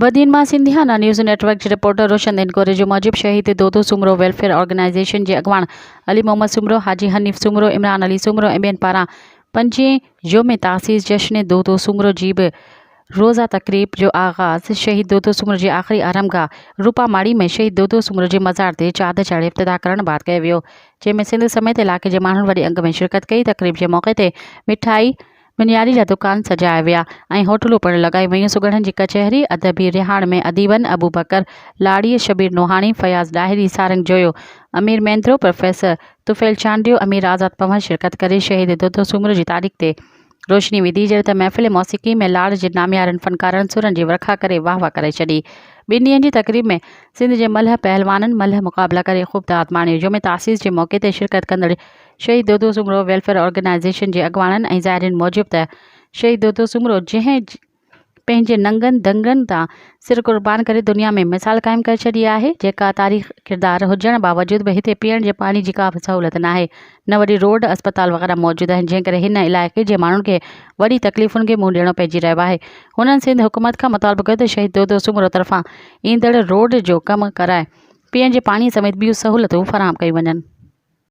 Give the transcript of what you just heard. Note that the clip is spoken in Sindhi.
بدين مان سنڌيانا نيوز نيٽ ورڪ جي رپورٽر روشن دين ڪوريجو موجب شهيد دودو سومرو ويلفيئر آرگنائيزيشن جي اڳواڻ علي محمد سومرو، حاجي حنيف سومرو، عمران علي سومرو ۽ ٻين پاران پنجين يوم تاسيس جشن دودو سومرو جي به روزه تقريب جو آغاز شهيد دودو سومرو جي آخري آرامگاهه روپا ماڙي ۾ شهيد دودو سومرو جي مزار تي چادر چاڙهي افتتاح ڪرڻ بعد ڪيو ويو جنهن ۾ سنڌ سميت علائقي جي ماڻهن وڏي انگ ۾ شرڪت ڪئي تقريب جي موقعي تي مٺائي منياري جا دڪان سجايا ويا ۽ هوٽلون پڻ لڳايون ويون. سگهڙن جي ڪچهري، ادبي رهاڻ ۾ اديبن ابوبڪر لاڙي، شبير نوحاڻي، فياض ڏاهري، سارنگ جويو، امير مينڌرو، پروفيسر طفيل چانڊيو، امير آزاد پنهور شرڪت ڪري شهيد دودو سومرو جي تاريخ تي روشني وڌي، جڏهن ته محفل موسيقي ۾ لاڙ جي ناميارن فنڪارن سرن جي ورکا ڪري واهه واهه ڪرائي ڇڏي. ٻن ڏينهن جي تقريب ۾ سنڌ جي ملهه پهلوانن ملهه مقابلا ڪري خوب داد ماڻيو. يوم تاسيس جي موقعي تي شرڪت ڪندڙ شهيد دودو سومرو ويلفيئر آرگنائيزيشن جي اڳواڻن ۽ زائرين موجب ته شهيد دودو سومرو جنهن پنهنجي ننگن دنگن تان سر قربان ڪري دنيا ۾ مثال قائم ڪري ڇڏي آهي جيڪا تاريخ ڪردار هجڻ باوجود به هتي پيئڻ جي پاڻي جي ڪا به سهولت ناهي نه وري روڊ اسپتال وغيره موجود آهن جنهن ڪري هن علائقي جي ماڻهن کي وڏي تڪليفن کي منهن ڏيڻو پئجي رهيو آهي هنن سنڌ حڪومت کان مطالبو ڪيو ته شهيد دودو سومرو طرفان ايندڙ روڊ جو ڪم ڪرائي پيئڻ جي پاڻي سميت ٻيون سهولتون فراهم ڪيون وڃن.